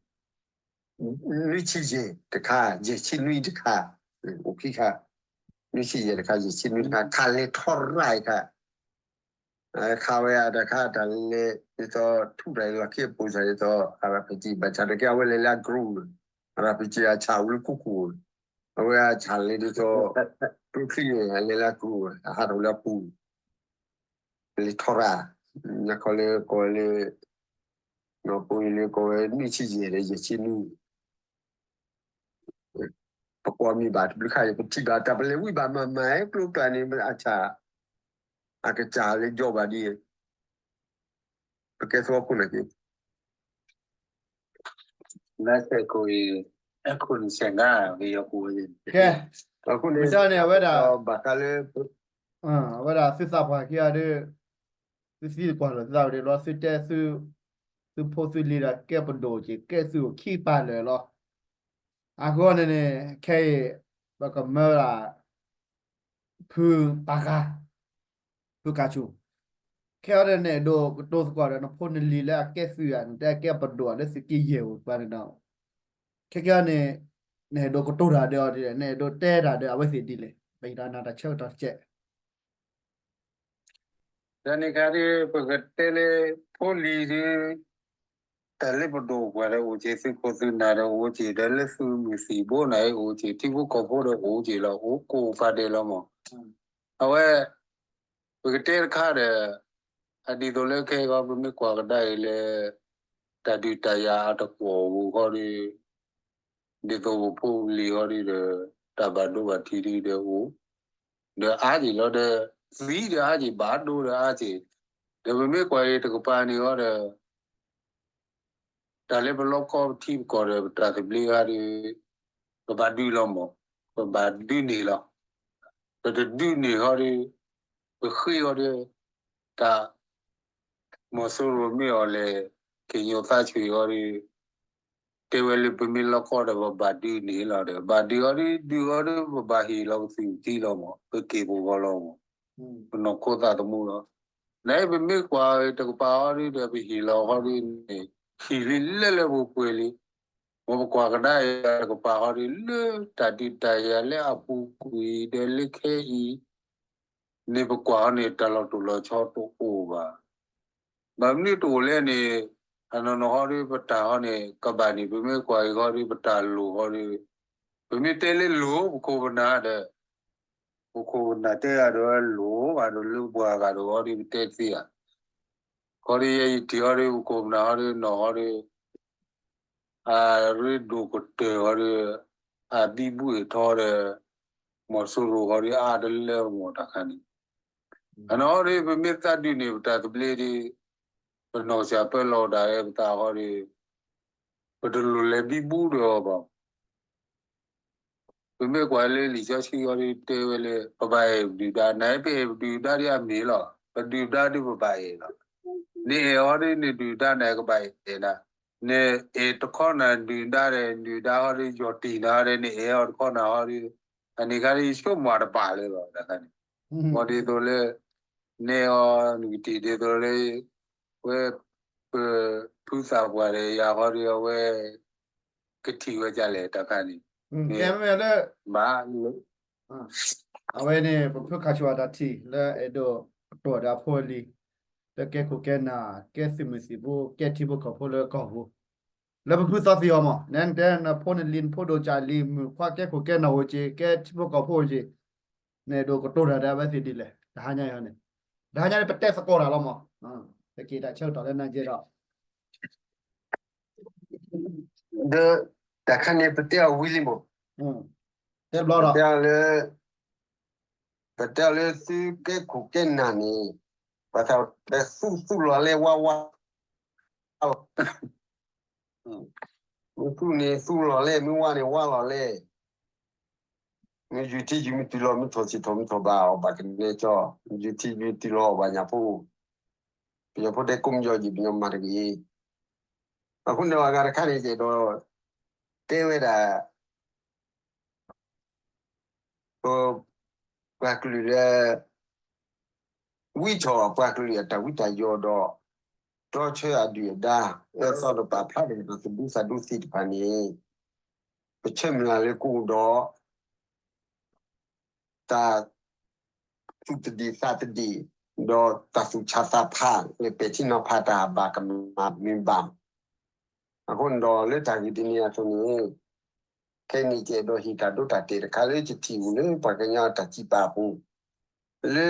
နွံဆံယဲၢ်တခါ ယဲၢ်ဆံနွံတခါ, အိၣ်ခံခါ, နွံဆံယဲၢ်တခါ ယဲၢ်ဆံနွံတခါ ခးလဲၤထီၣ်ရၣ်အခါ, ခးဝဲအတၢ်ခါတၢ်လဲၤ ဒ်သိးထူၣ်တၢ်လီၢ်ခံအပူၤစၢ်ဒ်သိး အရၣ်ဖံးကံ ဘၣ်ဆၣ်တက့ၢ် အဝဲလဲၤလၢအကြိး, အရၣ်ဖံးကံအဆၣ်အိၣ်လၢခိခိၣ်, အဝဲအဆၣ်လဲၤဒ်သိး ကျိချံန့ၣ် အလဲၤလၢအကြိး အဟးထီၣ်လၢအပူၤ လဲၤထီၣ်ရၣ်, ညါခီလၢကိးဝဲလၢ နီၢ်ပိအံၤလၢကိးဝဲ နွံဆံယဲၢ်ဒီး ယဲၢ်ဆံနွံ, ပကွၢ်မ့ၢ်ဘၣ်တဘျုးခါအံၤ ပထံၣ်ဘၣ်တၢ်ပလဲၤဝံၤဘၣ်မၤမၤ ကျိကျါန့ၣ် အဆၣ် အကစၢ်လၢယီၤဘၣ်ဒ်အံၤ, ပကဲသဝီခိၣ်န့ၣ်က့ၤ လၢစဲးခိၣ်အံၤ အဲခိၣ်န့ၣ်စဲးနါ ပယီၤခိၣ်ဝဲန့ၣ် ကဲ, အဃိန့ၣ် မ့ၢ်တၢ်န့ၣ် အဝဲဒၣ် ဘၣ်ဃးလၢ အဝဲဒၣ်သုသးပှၢ်ခံဂၤဒီး သုသံကွၢ်လီၤသုသးဝဲဒၣ်လီၤ သုတဲသု သုဖိသုလံၤဒီးကဲပဒိၣ်က့ၤ ကဲသုအိၣ်ခံပာ်လၢာ်လီၤ. အဃိန့ၣ်န့ၣ် ခဲအံၤ ပကမၢဒၣ် ဖုပာ်ဃာ် ဖုကၢ်ဆူၣ်, ခဲအံၤဒီး နအဲၣ်ဒိးကတိၤသကိးဒီး နဖိနလံၤလၢအကဲသုဧါ နတဲကဲပဒိၣ်ဧါ လၢသုးက့ယဲၢ်ဧိၤတပၤန့ၣ်ဒီး ခဲကဲန့ၣ် နအဲၣ်ဒိးကတိၤတၢ်ဒီးအီၤဒ်လဲၣ် နအဲၣ်ဒိးတဲတၢ်ဒီးအဝဲသ့ၣ်ဒ်လဲၣ် ပယီၤနၤတၢ်ဆၢကတီၢ်တကဲး တၢ်န့ၣ်ခါဒီး ပကတဲလၢ ဖိလံၤဒီး တၢ်လၢပဒိၣ်ပှၢ်ဒီးအိၣ်က့ၤ သုးခိၣ်သုးနၢ်ဒီးအိၣ်က့ၤ ဒီးလၢသုးမုၢ်သံၣ်ဘိန့ၣ်အိၣ်က့ၤ ထံဖိကီၢ်ဖိဒီးအိၣ်က့ၤလီၤ အိၣ်ကိးဖးဒဲးလီၤမး. အဝဲ ပကတဲတခါဒီး အဒ်သိးလၢခဲအံၤ ပမ့ၢ်ကွၢ်ကဒါအံၤလၢ တၢ်ဒုးတၢ်ယၤအတကွီၢ်ပူၤဃီဒီး ဒ်သိးပဖိပလံၤဃီဒီး တၢ်ဘၣ်ဒိဘၣ်ထံးဒီးအိၣ် ဒီးအါက့ၤလီၤဒီး သံဒီးအါက့ၤ ဘၣ်ဒိဒီးအါက့ၤ ဒီးပမ့ၢ်ကွၢ်အံၤတကပၤန့ၣ်ဃီဒီး တၢ်လၢပလီၢ်ကီၢ်ပထံပကီၢ်ဒီး ပတၢ်သဘျ့ဃီဒီး ပဘၣ်ဒုးလီၤမး ပဘၣ်ဒုးန့ၢ်လီၤ. ပတဒုးန့ၢ်ဃီဒီး ပဃ့ဃီဒီး တၢ် မီၤစိရိၤမ့ၢ်အီၤလဲၣ် ကညီသးဆံးဃီဒီး တဲဝဲလၢပမ့ၢ်လီၢ်ကီၢ်ဒီး ပဘၣ်ဒုးန့ၢ်လီၤဒီး ဘၣ်ဒုးဃီဒီး ဒုးဃီဒီး ပဘၣ်ဟ့ၣ်လီၤပသုးက့လီၤမး ပက့ၢ်ပဂီၤလီၤမး ပနီၢ်ခိသးသမူလီၤ. နပမ့ၢ်ကွၢ်တကပၤဃီဒီး ပဟ့ၣ်လီၤဃီဒီးန့ၣ် ဟ့ၣ်လံလၢလၢပှဲၤပှဲၤလံ. မ်ပကွၢ်ကဒါအံၤတကပၤဃီဒီး လၢတၢ်ဒုးတၢ်ယၤလၢအပူၤကွံာ်ဒီးလၢခဲအံၤ န့ၣ်ပကွၢ်ဃီန့ၣ် တၢ်လီၤတိၢ်လီၤဆီတအိၣ်ဘၣ်. ဘၣ်မနုၤတအိၣ်လဲၣ်န့ၣ်, အနီၢ်နီၢ်ဟီဒီး ပတၢ်ဟီန့ၣ် ကဘၣ်န့ၣ် ပမ့ၢ်ကွၢ်အံၤဟီဒီး ပတၢ်လိၣ်ဟီဒီး ပမ့ၢ်တဲလၢလိၣ် ပခိၣ်ပနၢ်ဒီး ပခိၣ်ပနၢ်တဲဂၤဒီးလိၣ်ဂၤဒီး လၢပှၤဂၤဒီးဟီဒီး ပတဲတသ့ဧါ. ခီဒီး ယဲယထံၣ်ဟီဒီး ပခိၣ်ပနၢ်ဟီဒီး နီၢ်ဟီဒီး အရ့ဒိၣ်ကတၢၢ်ဟီဒီး အဘံဘူအ့ၣ်ထီဒီး မီၤစိရိၤဟီဒီး အါတလၢမီၢ်တၢ်ခါန့ၣ်, အနီၢ်ဟီဒီး ပမ့ၢ်သးဒုးန့ၣ် ပတၢ်သဘျ့ဒီး ပနီၢ်ကစၢ်ပၢလီၤဒၣ်ဝဲပသးဟီဒီး ပတလိၣ်လဲၤဘံဘူဒီးအီၤဘၣ်. ပမ့ၢ်ကွၢ်လၢလံာ်စီဆှံဟီဒီးတဲဝဲလၢ ပဘၣ်အဲၣ်ပဒုၣ်ဒါ, နပအဲၣ်ပဒုၣ်ဒါဒီးအမ့ၢ်လီၤ. ပဒုၣ်ဒါဒီးပဘၣ်အဲၣ်လီၤ. နအဲၣ်ဟီဒီးနဒုၣ်ဒါန့ၣ်ကဘၣ်အဲၣ်နၤ, နအဲၣ်တခီနၤဒုၣ်ဒါဒီး နဒုၣ်ဒါဟီဒီး ယီၢ်တံၢ်နၤဒီး နအဲၣ်အီၤတခီနၤဟီဒီး အန့ၣ်ခါဒီး ယဆိကမိၣ်တဘၣ်လၢၤဘၣ်တခါန့ၣ်, မ်ဒ်သိးလၢ နအဲၣ်အီၤ နကထံၣ်ဒ်သိးလၢ ဝဲ ပဖုသးပှၢ်ဒီးယၤဟီဒီး အဝဲ ကထံၣ်ဝဲဒ်လဲၣ်တခါန့ၣ်, ကဲမ့ၢ်လၢ ဘၣ် အဝဲန့ၣ် ပဖုခးဆိၣ်အတၢ်ထံၣ်လၢအဲၣ်ဒိးကတိၤဒီးအဖိအလံၤ, လၢကဲခိၣ်ကဲနၢ် ကဲသုးမုၢ်သံၣ်ဘိ ကဲထံဖိကီၢ်ဖိလၢကီၢ်ပူၤ, လၢပဖုသီသံအီၤမး နဲတဲနဖိနလံၤ နဖိဒိၣ်ကၢ်လံၤ မုၣ်ခွါကဲခိၣ်ကဲနၢ်အိၣ်က့ၤ ကဲထံဖိကီၢ်ဖိအိၣ်က့ၤ, နအဲၣ်ဒိးကတိၤတၢ်ဒီးအဝဲသ့ၣ်ဒ်လဲၣ် တဟါညါအံၤန့ၣ်, တဟါညါန့ၣ် ပတဲသကိးတၢ်လီၤမး, ပက့ၤတၢ်ဆၢကတီၢ်လၢနၤကဲဒီး ဒီးတၢ်ခါန့ၣ် ပတဲအီၤဝံၤလံမး, တဲဘျီဒီး ပတဲအီၤလၢ ပတဲအီၤလၢသုကဲခိၣ်ကဲနၢ်န့ၣ် ပှၤသးပတဲသူၣ်သူၣ်လီၤလဲၣ်ဝါဝါလီၤ, မ့ၢ်သူၣ်န့ၣ်သူၣ်လီၤလဲၣ် မ့ၢ်ဝါန့ၣ်ဝါလီၤလဲၣ်, မ့ၢ်ယူၤထံယူၤမ့ၢ်တုၤလီၤ မ့ၢ်ထီၣ်ဆံးထီၣ်မ့ၢ်ထီၣ်ဘၣ်အီၤဘၣ်ကနဲကၠီ, ယူၤထံယူၤတုၤလီၤအီၤဘၣ်ညၣ်ဖိ, ပယီၤဖိတဲကိးမယီၤယံာ် ပယီၤမၤတဂ့ၤ, အဃိန့ၣ်အဂၤတခါန့ၣ် ယအဲၣ်ဒိးတဲဝဲဒၣ် ပ ပှၤကလုာ်လၢ ဝံထီၣ်ပှၤကလုာ်အတၢ်ဝံတၢ်ယိးဒီး တြီဆၢအဒုၣ်အဒါ အၢသီဒီးပာ်ဖျါဒီးတၢ်သူၣ်ဒူသးဒူသ့ၣ်တဖၣ်န့ၣ် ပဆၢမုၢ်လၢ်လၢကအိၣ်ဒီး တၢ်သူၣ်တဒံၣ်သးတဒံၣ် ဒီးတၢ်သူၣ်ဆးသးဖး လၢပဲာ်ထံနီၤဖးတၢ်ဘၣ်ကမၣ်မ့ၢ်ဘၣ်. အဃိန့ၣ်ဒီးလၢတၢ်ဂ့ၢ်ဒ်န့ၣ်အသိးန့ၣ် ခဲအံၤန့ၣ် ယအဲၣ်ဒိးဟ့ၣ်တၢ်ဒိတၢ်တဲာ်တခါလၢယထံၣ်ဝံၤလၢပှၤကညီတၢ်စံးပာ်အပူၤ လၢ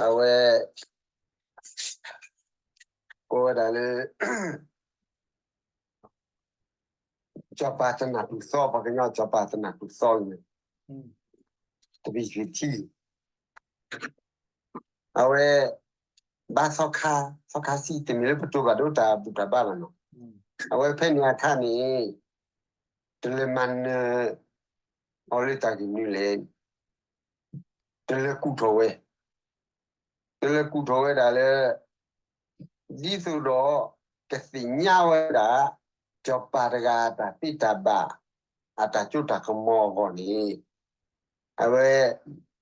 အဝဲ ကိးဝဲဒၣ်လၢ စီၤပၤသနၢ်တူၢ်သီ ပှၤကညီစီၤပၤသနၢ်တူၢ်သီန့ၣ် တဘ့ၣ်ယွၤထံ အဝဲ ဘါသီခါ သီခါဆံး တမ့ၢ်လၢပတိၤဘၣ်ဒိတၢ်ဘူၣ်တၢ်ဘါဘၣ်နီၤ. အဝဲဖဲန့ၣ်အခါန့ၣ် တလဲၤမၤနၢၤအီၤလၢတၢ်ဂ့ၢ်မနုၤလဲၣ်. တလဲၤကူၣ်ထီၣ်ဝဲ တလဲၤကူၣ်ထီၣ်ဝဲဒၣ်လၢ ဒ်သိးဒီး ကသ့ၣ်ညါဝဲဒၣ် စီၤပၤတဂၤအတၢ်သ့တၢ်ဘၣ် အတၢ်စိတၢ်ကမီၤအဂီၢ်န့ၣ် အဝဲ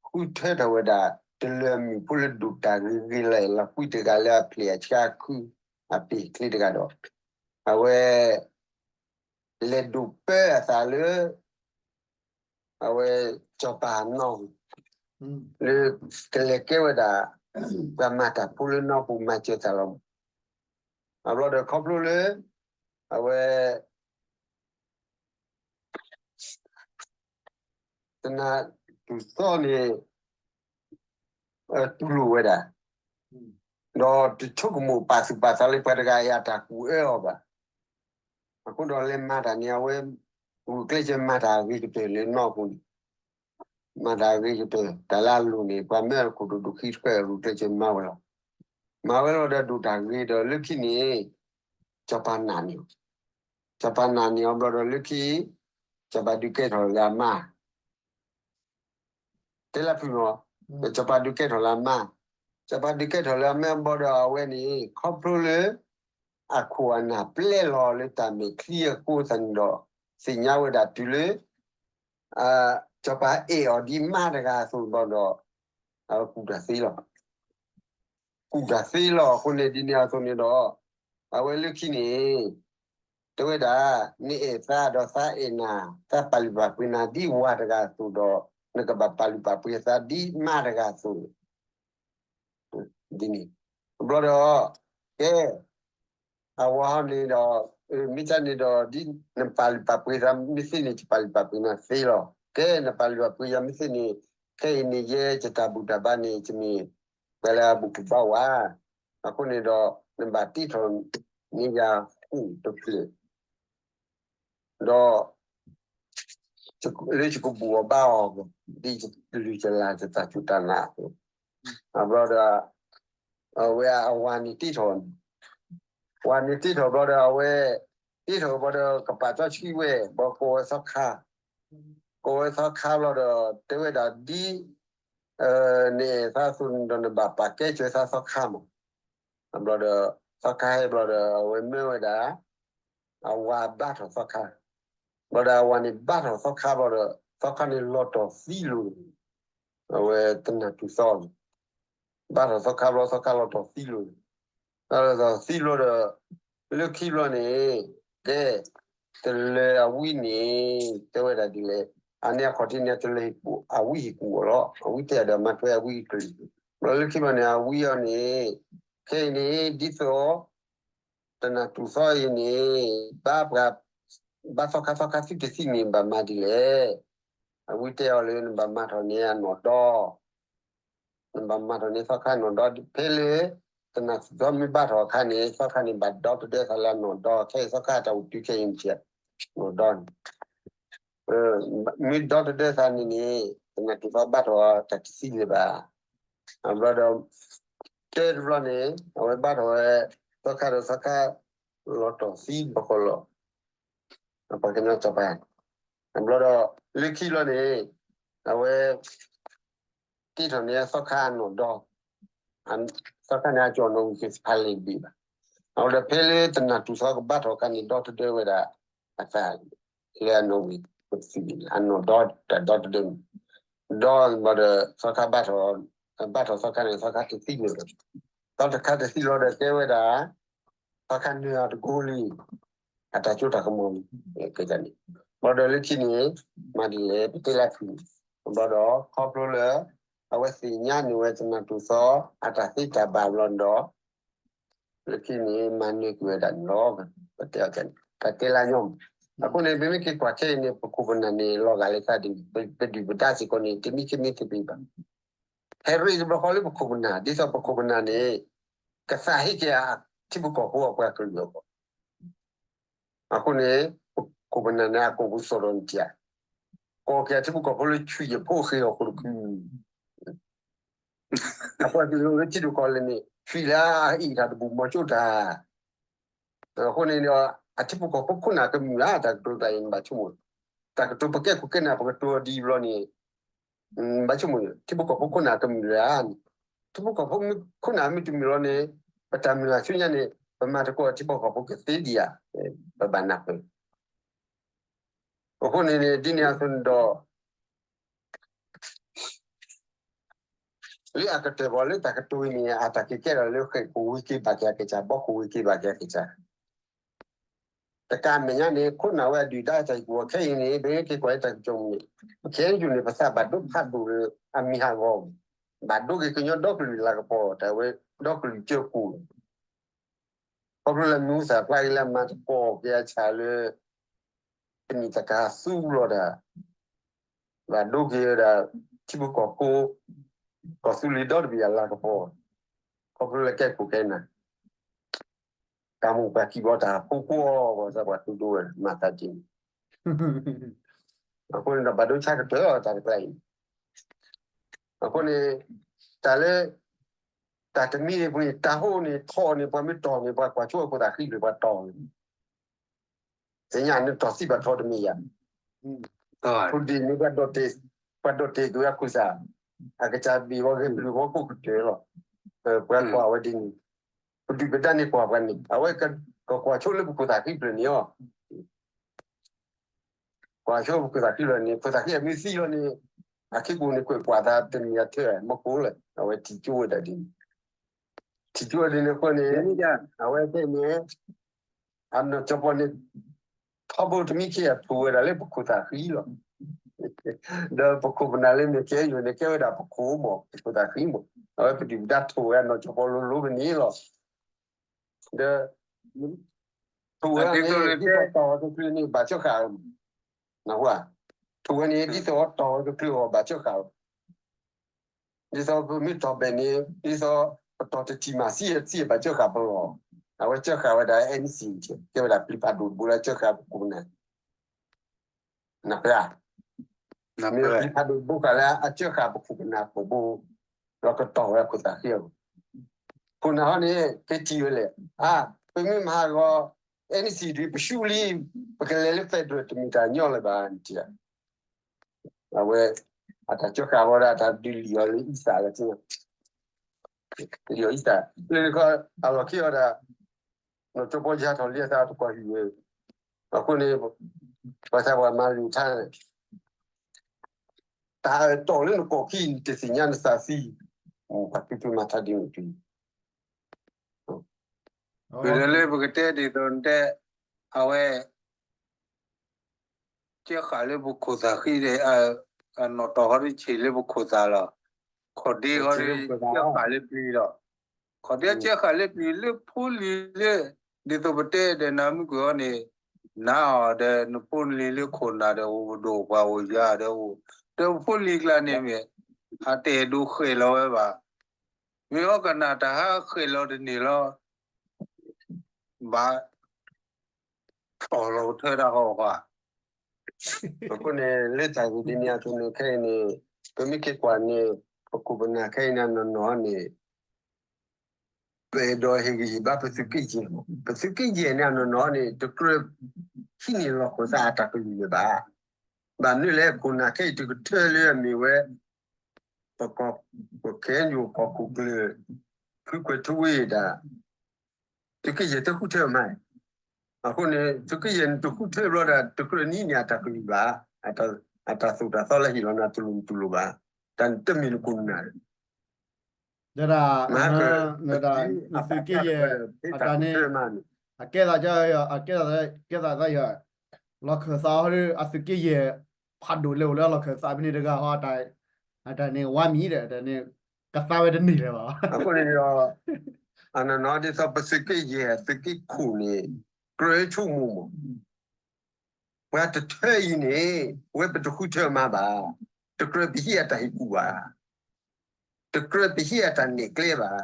ဃုထၢထီၣ်ဝဲဒၣ် တလၢမုၣ်ဖိလၢဒိၣ်တၢ်ဂ့ၤဂ့ၤလၢလီၤကွံတဂၤလၢအပျဲၢ်အဆါခု အပျဲၢ်ချ့တဂၤဒီး အဝဲ လဲၤဒိးပၢအသးလၢ အဝဲ စီၤပၤနီၢ်ပူၤ လၢ ကလဲၤကဲဝဲဒၣ် ပှၤမၤတၢ်ဖိလၢနီၢ်ပူၤမၤစၢၤသးလီၤ. အဘျီဒီးခီဖျိလၢ အဝဲ သနၢ်တူၢ်သီန့ၣ် တူၢ်လိာ်ဝဲဒၣ် ဒီးတဆိကမိၣ်ပာ်သူၣ်ပာ်သးလၢပှၤတဂၤအံၤအတၢ်ကူၣ်အၢအီၤဘၣ်. အဃိဒီးလဲၤမၤတၢ်န့ၣ် အဝဲ ဂုာ်ကျဲးစၢးမၤတၢ်အဂ့ၤကတၢၢ်လၢနီၢ်ပူၤန့ၣ် မၤတၢ်အဂ့ၤကတၢၢ် တၢ်လၢအလိၣ်န့ၣ် ပှၤမၢအခိၣ်ဒိၣ်ဒိၣ်ခံတဖၣ်ဂုာ်ကျဲးစၢးမၤဝဲလီၤ. မၤဝဲလီၤဒီးဒိၣ်တၢ်ဂ့ၤဒီးလၢခံန့ၣ် စီၤပၤနာ်န့ၢ်အီၤ စီၤပၤနာ်န့ၢ်အီၤဘျီဒီးလၢခံ စီၤပၤဒုးကဲထီၣ်လၢအမါ တဲလၢဖုၣ်မီၤ စီၤပၤဒုးကဲထီၣ်လၢအမါ စီၤပၤဒုးကဲထီၣ်လၢအမါဘျီဒီးအဝဲန့ၣ် ခီဖျိလၢ အခိၣ်အနၢ်ပျဲလီၤလၢတၢ်မဲာ်ချံအဃိသတးန့ၣ်ဒီး သ့ၣ်ညါဝဲဒၣ်တုၤလၢ စီၤပၤအဲၣ်အီၤဒ်မါတဂၤအသိးဘျီဒီး အဝဲကူၣ်တၢ်သ့လီၤ. ကူၣ်တၢ်သ့လီၤအဃိန့ၣ်ဒ်န့ၣ်အသိးန့ၣ်ဒီး အဝဲလၢခံန့ၣ် တဲဝဲဒၣ် နအဲၣ်သးဒီးသးအဲၣ်နၤ သးပာ်လုၢ်ပာ်ပှ့ၤနၤဒ်ဝၤတဂၤအသိးဒီး နကဘၣ်ပာ်လုၢ်ပာ်ပှ့ၤသးဒ်မါတဂၤအသိး ဒ်န့ၣ် ဘျီဒီး ကဲ အဝၤဟီန့ၣ်ဒီး မ့ၢ်တၢ်န့ၣ်ဒီး ဒ်နပာ်လုၢ်ပာ်ပှ့ၤသးမ့ၢ်သ့န့ၣ် ယပာ်လုၢ်ပာ်ပှ့ၤနၤသ့လီၤ. ကဲ နပာ်လုၢ်ပာ်ပှ့ၤယၤမ့ၢ်သ့န့ၣ် ခဲအံၤန့ၣ် ယဲယတၢ်ဘူၣ်တၢ်ဘါန့ၣ် ယမ့ၢ်ပှၤလၢအဘူၣ်ကဘါဝဲ, အဃိန့ၣ်ဒီး နဘၣ်တ့ထီၣ်န့ၢ်ယၤဃိၣ်တဖျၢၣ် ဒီး လၢယကဘူၣ်အီၤဘါအီၤ ဒ်ယလုၢ်ယလၢ်ယတၢ်စူၢ်တၢ်နာ်အသိး, ဘျီဒီး အဝဲအဝၤန့ၣ်တ့ထီၣ်, ဝၤန့ၣ်တ့ထီၣ်ဘျီဒီး အဝဲတ့ထီၣ်ဘျီဒီး ကပာ်စီဆှံဝဲ ဘၣ်ကိးဝဲသီခါ, ကိးဝဲသီခါဘျီဒီး တဲဝဲဒၣ်ဒ် နအဲၣ်သးအသိးဒီး နဘၣ်ပာ်ကဲစၢၤသးသီခါမး. ဘျီဒီး သီခါဟဲဘျီဒီး အဝဲမၢဝဲဒၣ် အဝၤဘါထီၣ်သီခါ, ဘျီဒီးအဝၤန့ၣ်ဘါထီၣ်သီခါဘျီဒီး သီခါန့ၣ်လီၤတီၢ်သံလိၤ, အဝဲတနၢ်တူၢ်သီန့ၣ် ဘါထီၣ်သီခါဘျီ သီခါလီၤတီၢ်သံလိၤ, လီၤတီၢ်သံဘျီဒီး လၢခံဘျီန့ၣ် ကဲ တလၢၤအဝံန့ၣ် တဲဝဲဒၣ်ဒ်လဲၣ်, အန့ၣ်အခီၣ်ထံးန့ၣ် တလၢၤဟ့ၣ်ကူၣ် အဝံဟ့ၣ်ကူၣ်အီၤလီၤ. အဝံတဲဒီးမၤထွဲအဝံအကလုၢ်, ဘျီလၢခံဘျီန့ၣ် အဝံအီၤန့ၣ် ခဲအံၤန့ၣ် ဒ်သိး တနၢ်တူၢ်သီအံၤန့ၣ် ဘၣ်ပှၤ ဘါသီခါသီခါသံတသံန့ၣ် ဘၣ်မၤဒ်လဲၣ်. အဝံတဲအီၤလၢ နဘၣ်မၤထီၣ်န့ၢ်အနီၢ်ဒီ နဘၣ်မၤထီၣ်န့ၢ်သီခါနီၢ်ဒီ ဖဲလၢ တနၢ်တူၢ်သီမ့ၢ်ဘါထီၣ်အခါန့ၣ် သီခါန့ၣ် ဘၣ်ဒီတဒၢသးလၢအနီၢ်ဒီ ခဲအံၤသီခါတၢ်အိၣ်တုၤခဲအံၤန့ၣ် နီၢ်ဒီန့ၣ် မ့ၢ်ဒီတဒၢသးန့ၣ်န့ၣ် တနၢ်တူၢ်သီဘါထီၣ်တၢ်တသံလၢၤဘၣ်. ဘျီဒီး တဲတဘျီန့ၣ် အဝဲဘါထီၣ်ဝဲ သီခါဒီးသီခါ လီၤတီၢ်သံဘၣ်ဃီလီၤ. ပှၤကညီစီၤပၤ ဘျီဒီး လၢခံဘျီန့ၣ် အဝဲ တ့ထီၣ်န့ၢ်သီခါအနီၢ်ဒီ, သီခါန့ၣ် အကၠီၣ်နီၣ်ဝံၣ်က့ၤဖးလဲၣ်ဘ့ၣ်ဘၣ်. အဝဲဒီးဖဲလၢတနၢ်တူၢ်သီကဘါထီၣ်အခါန့ၣ် ဒီတဒၢဝဲဒၣ် အသး လၢအနီၣ်ဝံၣ်ကသံၣ်န့ၣ် အနီၢ်ဒီတၢ်ဒီတဒၢန့ၣ် ဒီဘျီဒီး သီခါဘါထီၣ် ဘါထီၣ်သီခါန့ၣ် သီခါတသံလၢၤဘၣ်. သီခါတသံလီၤဒီးတဲဝဲဒၣ် သီခါနၢၤအတကိးလံ အတၢ်စိတၢ်ကမီၤလံ ကန့ၣ် ဘျီဒီးလၢခံန့ၣ် မၤဒ်လဲၣ် ပတဲလၢခံန့ၣ် ဘျီဒီး ခီဖျိလၢ အဝဲသ့ၣ်ညါန့ၢ်ဝဲတနၢ်တူၢ်သီ အတၢ်သ့တၢ်ဘၣ်ဘျီဒီး လၢခံန့ၣ် မၤနၢၤကွံာ်ဝဲဒၣ်န့ၣ်လီၤ. ပတဲအီၤန့ၣ် တၢ်တဲလၢညီမး. အဃိန့ၣ် ပမ့ၢ်က့ၤကွၢ်ခဲအံၤန့ၣ် ပခိၣ်ပနၢ်န့ၣ် လီၤဂာ်လၢသးဒ် ပဒုၣ်ပဒါစ့ၢ်ကီးန့ၣ် တမံခ့မံသပ့ၤဘၣ်. ဟဲရ့တဘျီဃီလၢပခိၣ်ပနၢ် ဒ်သိးပခိၣ်ပနၢ်န့ၣ် ကသးဟ့ၣ်က့ၤထံဖိကီၢ်ဖိအပှၤကလုာ်အဂီၢ် အဃိန့ၣ် ပခိၣ်ပနၢ်န့ၣ် အကိာ်ပူၤသီၣ်ဒီးနတၢ် ကိးက့ၤအထံဖိကီၢ်ဖိလၢဆွံၣ်ယဖိဃ့အီၣ်ဃိတခု အပှၤကလုာ်လၢထံဒိၣ်ကီၢ်လဲၢ်န့ၣ် ဆွံၣ်လၢအအံၣ်တၢ်တဘူၣ်မီၤကၠိတၢ် အဃိန့ၣ်ဒီး အထံဖိကီၢ်ဖိခိၣ်နၢ်ကမုာ်ဧါ တၢ်ကတိၤတၢ်အံၤနဘၣ်ဆိကမိၣ်, တၢ်ကတိၤပကဲခိၣ်ကဲနၢ်ပကတိၤဒ်အံၤဘျီန့ၣ် ဘၣ်ဆိကမိၣ် ထံဖိကီၢ်ဖိခိၣ်နၢ်ကမုာ်လၢဧါန့ၣ်, ထံဖိကီၢ်ဖိခိၣ်နၢ်မ့ၢ်တမုာ်လီၤန့ၣ် ပတၢ်မုၢ်လၢ်ဆူညါန့ၣ် ပမၤသကိးထံဖိကီၢ်ဖိကသ့ဒံးဧါ, ပဘၣ်နၢ်ပၢၢ် အဃိန့ၣ်န့ၣ် ဒ်န့ၣ်အသိးန့ၣ်ဒီး လၢအကတၢၢ်ပီၤလၢတၢ်ကတိၤအံၤန့ၣ် အတၢ်က့ၤကဲထီၣ်လၢဃဲၣ်ကိၣ်ဝံၤက့ၤဘၣ်က့ၤအကစၢ် ဘီခိၣ်ဝံၤက့ၤဘၣ်က့ၤအကစၢ် တကးမဲာ်ညါန့ၣ် ခိၣ်နၢ်ဝဲအဒုၣ်ဒါတၢ်ဟ့ၣ်ကူၣ်အီၤခဲအံၤန့ၣ် ပမ့ၢ်က့ၤကွၢ်လၢတၢ်ကစီၣ်မူၤန့ၣ် ပခဲအံၤန့ၣ် ပသးဘၣ်ဒိဖးဒိၣ်လၢအမံၤဟးဂီၤ, ဘၣ်ဒိက့ၤကညီဒီကလုာ်လၤကပီၤ တၢ်ဝဲဒီကလုာ်ကၢကိၣ် ခီဖျိလၢမုၢ်သၣ်ဖျါက့ၤလၢအမၤသကိးက့ၤအဆၣ်လၢ တမ့ၢ်တၢ်ကဟးသူဘျီတၢ် ဘၣ်ဒိက့ၤဝဲဒၣ် ထံဖိကီၢ်ဖိ ကီၢ်သူလ့ၤဒီတဘ့ၣ်အလၤကပီၤ ခီဖျိလၢကဲခိၣ်ကဲနၢ် တၢ်မိၢ်ပှၢ်ကံၢ်ဘီတၢ်ဖိကိးအီၤ ပှၤသးပှၢ်တူၢ်ဒိဝဲ မၤသးဒ်န့ၣ် အဃိန့ၣ်ဒီး ဘၣ်ဒိဆါကတၢၢ်လီၤတၢ်တကျါအံၤ အဃိန့ၣ် တၢ်လၢ တၢ်တမံၤအံၤပူၤန့ၣ် တၢ်ဟိန့ၣ်ထီၣ်န့ၣ် ပှၤမ့ၢ်တီၢ်န့ၣ် ပှၤကွၢ်ဆိအခိၣ်သးဃံဖျၢၣ်ပှၤတီၢ်န့ၣ် သ့ၣ်ညါန့ၣ်တီၢ်သံဘၣ်ထီတမံၤယါ ဖိဒံၣ်န့ၣ် ပှၤဒိးတ့ၢ်ကွံာ်အခိၣ်သး အကစၢ်ဘ့ၣ်ဝဲဂ့ၤဘျုးဝဲကိးကတၢၢ်လီၤ. ပှၤကွၢ်ဝဲဒ်န့ၣ် ပဒုၣ်ပဒါန့ၣ်ကွၢ်ပှၤန့ၣ် အဝဲကကွၢ်ဆိလၢပခိၣ်သးဃံဖျၢၣ်န့ၣ်လီၤ. ကွၢ်ဆိပခိၣ်သးဃံလီၤန့ၣ် ခိၣ်သးဃံအမ့ၢ်သံလီၤန့ၣ် အခံပူၤန့ၣ်ကွဲးကွၢ်သးတမံၤအထၢၣ် မ့ၢ်ကိးလဲၣ် အဝဲထံၣ်ကၠိဝဲဒၣ်ဒ်န့ၣ် ထံၣ်ကၠိဝဲဒ်န့ၣ်အဃိန့ၣ် အဝဲသ့ၣ်န့ၣ် အနီၢ်ကၠီပီန့ၣ် ထီဘိတမံၤခံအထိၣ်ဝဲဒၣ်လၢပခိၣ်သးဃံလီၤ. ဒီးပခိၣ်ပနၢ်လၢမ့ၢ်ကဲယိာ်န့ၣ် ကဲဝဲဒၣ်ပခိၣ်မး ပခိၣ်သးဃံမး အဝဲပဒုၣ်ပဒါထိၣ်ဝဲအနီၢ်ကၠီပီလိၤလိၤဖဲန့ၣ်လီၤ. ဒီး ထိၣ်ဝဲန့ၣ် ဒ်သိးတီၢ်ဝဲတချုးန့ၣ် ဘၣ်စၢဃာ်အီၤ, ထိၣ်ဝဲန့ၣ် ဒ်သိးတီၢ်ဝဲတချုးအီၤ ဘၣ်စၢဃာ်အီၤ, ဒ်သိးပမ့ၢ်တီၢ်ဘၣ်န့ၣ် ဒ်သိးပတီၢ်တထံၣ်မး စံးဘၣ်စၢဃာ်ပလီၢ်, အဝဲစၢဃာ်ဝဲဒၣ် NCA ကဲဝဲဒၣ်ပျံၤဖးဒိၣ်တဘိလၢစၢဃာ်ပခိၣ်ပနၢ် နၢ်ပၢၢ်ဧါ, မ့ၢ်ပျံၤဖးဒိၣ်တဘိဃာ်လၢအစၢဃာ်ပခိၣ်ပနၢ်ကိာ်ဘိ, ဒီးကတီၢ်ဝဲအခိၣ်သးဃံအဂီၢ်, ခိၣ်နၢ်ဟီန့ၣ် ကဲထံၣ်ဝဲလဲၣ်, အါ, ပမ့ၢ်မၤဟးဂီၤ NCA ဒ်ပဆူလံ, ပကလဲၤလၢ federal တမ့ၢ်တၢ်ညီလၢၤဘၣ်န့ၣ်, အဝဲ အတၢ်စၢဃာ်ဝဲဒၣ်တၢ်ဒုးလံၣ်အီၤလၢအံသၣ်လၢ လံၣ်အီၤအံသၣ်, လၢတခီ အလီၢ်ခံအီၤဒၣ် နီၢ်ကၠိပီယါထီၣ်လံအသးတကွၢ်ဟံၣ်ဝဲ, အဃိန့ၣ် ပှၤသးပှၢ်မၤလိာ်ထါန့ၣ် တၢ်အၢၣ်တီၢ်လၢနကိာ်ခံ နတသ့ၣ်ညါနသးသံ, ပှၤသုတမၤထါဒ်န့ၣ်တဂ့ၤ, ပလၢပကတဲဒ်သိးနတဲ, အဝဲ စၢဃာ်လၢပခိၣ်သးဃံဒီး နီၢ်တီၢ်ဃီဒ်ဆံးလၢပခိၣ်သးလီၤ, ခီၣ်ဒ့ဃီဒီး စၢဃာ်လၢပျံၤလီၤ, ခီၣ်ဒ့စၢဃာ်လၢပျံၤလၢဖိလံၤလၢ ဒ်သိးပတဲဒီးနၤမုၢ်ကွံာ်အီၤန့ၣ်, နၤအီၤဒီးနဖိလံၤလၢခိၣ်နၢ်ဒီးအိၣ်ပဒိၣ်ပှၤအိၣ်ယၤဒီးအိၣ်, ဒီးပဖိလံၤကျါန့ၣ်မ့ၢ် အတအဲၣ်ဒိးဃဲၣ်လီၤဝဲဘၣ်, မ့ၢ်အီကနၣ်တၢ်ဟးဃဲၣ်လီၤတန့ၢ်လီၤ ဘၣ်တီၢ်လီၤထၢတၢ်ဟီၣ်ဃီ, အဃိန့ၣ် လၢတၢ်ဂ့ၢ်ဒ်န့ၣ်အသိးန့ၣ် ခဲအံၤန့ၣ် ပမ့ၢ်က့ၤကွၢ်န့ၣ် ပခိၣ်ပနၢ်ခဲအံၤန့ၣ် အနီၢ်နီၢ်န့ၣ် ပအဲၣ်ဒိးဟ့ၣ်ဂံၢ်ဟ့ၣ်ဘါပသုးက့ယဲၢ်မး, ပသုးက့ယဲၢ်န့ၣ် အနီၢ်နီၢ်န့ၣ် တကြၢးဟံးန့ၢ်လီၢ်ခိၣ်သးအတၢ်ကလုၢ်လၢၤဘၣ်. ဘၣ်မနုၤလဲၣ် ခိၣ်နၢ်ခဲအံၤတကထၢလၢအမ့ၢ်ဝဲ ပကီၢ် ပ ခ့ၣ်အဲၣ်ယူၣ် ကီၢ်ခိၣ်ကျၢၢ် ဖုကွဲးထူဝ့ၣ်ဒၣ် သုးက့ယဲၢ်တဃုထၢမး, အဃိန့ၣ် သုးက့ယဲၢ်န့ၣ်တဃုထၢဘျီဒီး တကြၢးန့ၢ်န့ၢ်အတၢ်ကလုၢ်ဘၣ်, အတၢ်သိၣ်တၢ်သီလၢဟ့ၣ်လီၤနၤတလိၤတလိၤဘၣ်, တၢ်တမ့ၢ်နခိၣ်နၢ် ဒ်ဒၣ် မဟါက နသုးက့ယဲၢ် အတၢ်န့ၣ် အကဲသး အကဲသး ကဲသးသးယၤ လီၢ်ခၢၣ်သးဟီဒီး အသုးက့ယဲၢ် ဖးဒိၣ်လဲၣ်အိၣ်လၢလီၢ်ခၢၣ်သးဖဲန့ၣ်တဂၤဟီ အတၢ်န့ၣ်ဝါမံၤဒီး တၢ်န့ၣ် ကသါဝဲတန့ၢ်လၢၤဘၣ်. အဃိန့ၣ်ဒီး အနီၢ်နီၢ်ဒ်သိးပသုးက့ယဲၢ်အသုးက့ခိၣ်န့ၣ် ကြၢးဆိကမိၣ်မး ပှၤတထၢအံၤန့ၣ် ဝဲပတဃုထၢမးဘၣ်, တကြၢးပဟံးအတၢ်ဟ့ၣ်ကူၣ်ဘၣ်, တကြၢးပဟံးအတၢ်နဲၣ်ကျဲဘၣ်,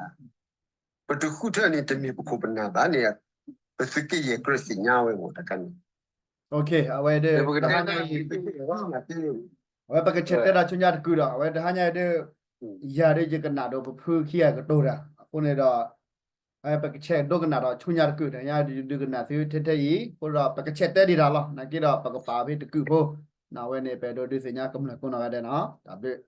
ပတဃုထၢန့ၣ် တမ့ၢ်ပခိၣ်ပနၢ်ဘၣ်န့ၣ် ပသုးက့ယဲၢ်ကြၢးသ့ၣ်ညါဝဲမးတခါန့ၣ်. အဝဲဒၣ် အဝဲပကဆဲးတဲတၢ်ဆူညါတကုာ်ဒီး အဝဲတဟါညါအံၤဒ် ယၤဒ်ယကနၣ်ဒီးပဖုခံဂၤကတိၤတၢ် အဃိန့ၣ်ဒီး ပကဆဲးဒိကနၣ်ဒီးဆူညါတကုာ် တဟါညါဒုးကနၣ်သုထဲထဲအံၤ အဃိဒီးပကဆဲးတဲဒံးတၢ်လီၤ နာ်က့ဒီးပကပာ်ဖဲတကုာ်ဖိ အဝဲန့ၣ် ပအဲၣ်ဒိးဒုးသ့ၣ်ညါကမျၢၢ်ကိးနီၢ်ဂၤဒဲးနီၤ တၢ်ဘျုး